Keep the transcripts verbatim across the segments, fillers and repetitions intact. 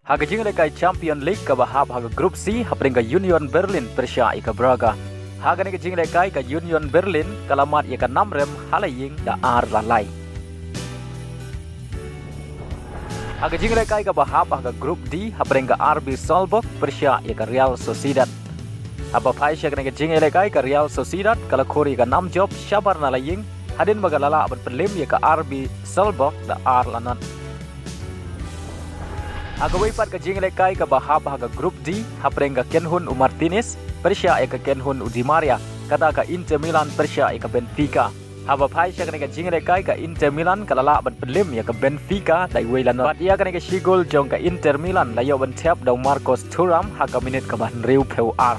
Ha ka jingïalehkai Champion League kaba hap ha ka Group C hapdeng ka Union Berlin pyrshah ïa ka Braga. Ha kane ka jingïalehkai ka Union Berlin ka la mad ïa ka nam rem ha la ïing da ar la lai. Ha ka jingïalehkai kaba hap ha ka Group D hapdeng ka R B Salzburg pyrshah ïa ka Real Sociedad. Haba phai sha kane ka jingïalehkai ka Real Sociedad ka la khur ïa ka nam jop shabar na la ïing hadien ba ka la lah ban pynliem ïa ka R B Salzburg da ar la not. Ha kawei pat ka jingïalehkai kaba hap ha ka Group D hapdeng ka kynhun u Martinez pyrshah ïa ka kynhun u Di Maria, kata ka Inter Milan pyrshah ïa ka Benfica. Haba phai sha kane ka jingïalehkai ka Inter Milan ka la lah ban pynliem ïa ka Benfica da iwei la not. Bad ïa kane ka shi gol jong ka Inter Milan la ïoh ban thep da u Marcus Thuram ha ka minit kaba hynriewphew ar.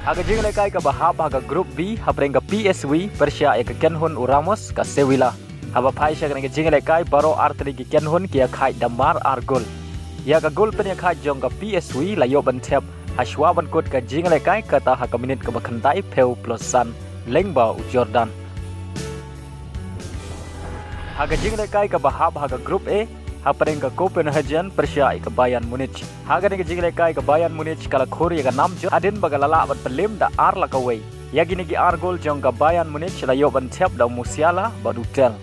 Ha ka jingïalehkai kaba hap ha ka Group B hapdeng ka P S V pyrshah ïa ka kynhun u Ramos ka Sevilla. Haba phai sha kane ka jingïalehkai baroh artylli ki kynhun ki ïakhaid da mar ar gol. Ïa ka gol pynïakhaid jong ka P S V la ïoh ban thep ha shuwa ban kut ka jingïalehkai kata ha ka minit kaba khyndaiphew plus san lyngba u Jordan. Ha ka jingïalehkai kaba hap ha ka Group A hapdeng ka Copenhagen pyrshah ïa ka Bayern Munich. Ha kane ka jingïalehkai ka Bayern Munich ka la khur ïa ka nam jop hadien ba ka la lah ban pynliem da ar la kawei. Ïa kine ki ar gol jong ka Bayern Munich la ïoh ban thep da u Musiala bad u Tell.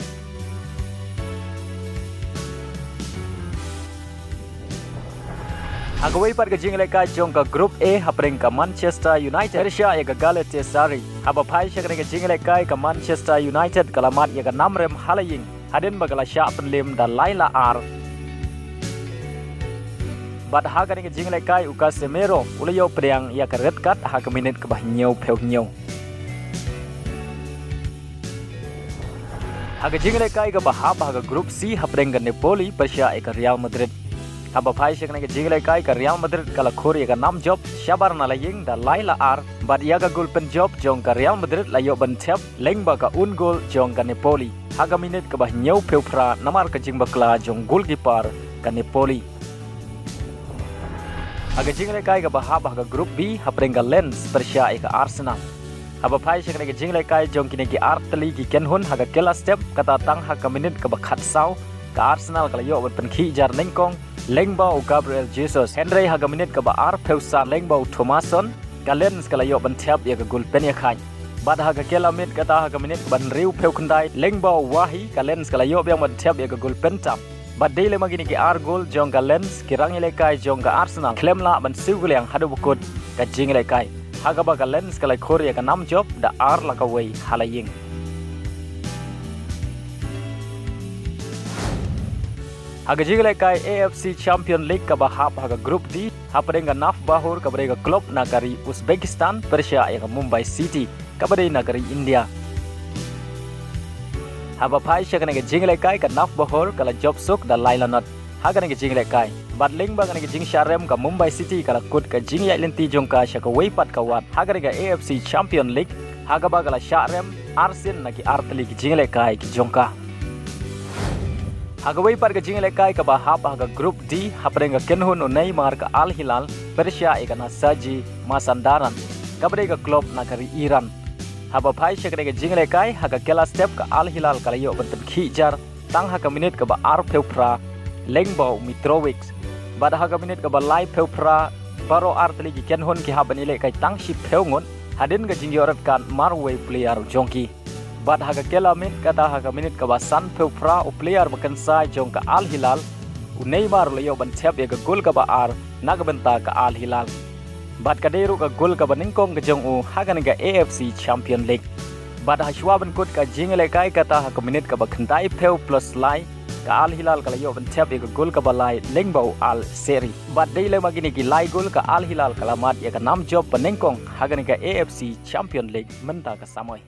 Ha kawei pat ka jingïalehkai jong ka Group A hapdeng ka Manchester United pyrshah ïa ka Galatasaray. Haba phai sha kane ka jingïalehkai ka Manchester United ka la mad ïa ka nam rem ha la ïing hadien ba ka la shah pynliem da lai la ar. Bad ha kane ka jingïalehkai u Casemiro u la ïoh pdiang ïa ka red card ha ka minit kaba hynñiewphew hynñiew. Ha ka jingïalehkai kaba hap ha ka Group C hapdeng ka Napoli pyrshah ïa ka Real Madrid. Haba phai sha kane ka jingïalehkai ka Real Madrid ka la khur ïa ka nam jop shabar na la ïing da lai la ar. Bad ïa ka gol pynjop jong ka Real Madrid la ïoh ban thep lyngba ka own goal jong ka Napoli ha ka minit kaba hynñiewphew phra namar ka jingbakla jong goalkeeper ka Napoli. Ha ka jingïalehkai kaba hap ha ka Group B hapdeng ka Lens pyrshah ïa ka Arsenal. Haba phai sha kane ka jingïalehkai jong kine ki artylli ki kynhun ha ka kylla step kata tang ha ka minit kaba khatsaw ka Arsenal ka la ïoh ban pynkhih jar nyngkong lyngba u Gabriel Jesus. Hynrei ha ka minit kaba arphew san lyngba u Thomasson ka Lens ka la ïoh ban thep ïa ka gol pynïakhaid. Bad ha ka kylla miet kata ha ka minit kaba hynriewphew khyndai lyngba u Wahi ka Lens ka la ïoh biang ban thep ïa ka gol pyntap. Bad dei lem ma kine ki ar gol jong ka Lens ki rangïalehkai jong ka Arsenal khlem lah ban siew kylliang haduh ba kut ka jingïalehkai ha kaba ka Lens ka la khur ïa ka nam jop da ar la kawei ha la ïing. Ha ka jingïalehkai A F C Champion League kaba hap ha ka Group D hapdeng ka Navbahor kaba dei ka club na ka ri Uzbekistan pyrshah ïa ka Mumbai City kaba dei na ka ri India. Haba phai sha kane ka jingïalehkai ka Navbahor ka la jop suk da lai la not ha kane ka jingïalehkai. Bad lyngba kane ka jingshah rem ka Mumbai City ka la kut ka jingïaid lynti jong ka sha kawei pat ka wat ha kane ka A F C Champion League ha kaba ka la shah rem arsien na ki artylli ki jingïalehkai ki jong ka. Ha kawei pat ka jingïalehkai kaba hap ha ka Group D hapdeng ka kynhun u Neymar ka Al Hilal pyrshah ïa ka Nasaji Mazandaran kaba dei ka club na ka ri Iran. Haba phai sha kane ka jingïalehkai ha ka kylla step ka Al Hilal ka la ïoh ban pynkhih jar tang ha ka minit kaba arphew phra lyngba u Mitrovic. Bad ha ka minit kaba laiphew phra baroh artylli ki kynhun ki hap ban ïalehkai tang shiphew ngut hadien ka jingïoh red card marwei u player u jong ki. Bad ha ka kylla miet kata ha ka minit kaba sanphew phra u player ba kynsai jong ka Al Hilal u Neymar u la ïoh ban thep ïa ka gol kaba ar na ka bynta ka Al Hilal. Bad ka dei ruh ka gol kaba nyngkong ka jong u ha kane ka A F C Champion League. Bad ha shuwa ban kut ka jingïalehkai kata ha ka minit kaba khyndaiphew plus lai ka Al Hilal ka la ïoh ban thep ïa ka gol kaba lai lyngba u Al Seri. Bad dei lem ma kine ki lai gol ka Al Hilal ka la mad ïa ka nam jop ba nyngkong ha kane ka A F C Champion League mynta ka samoi.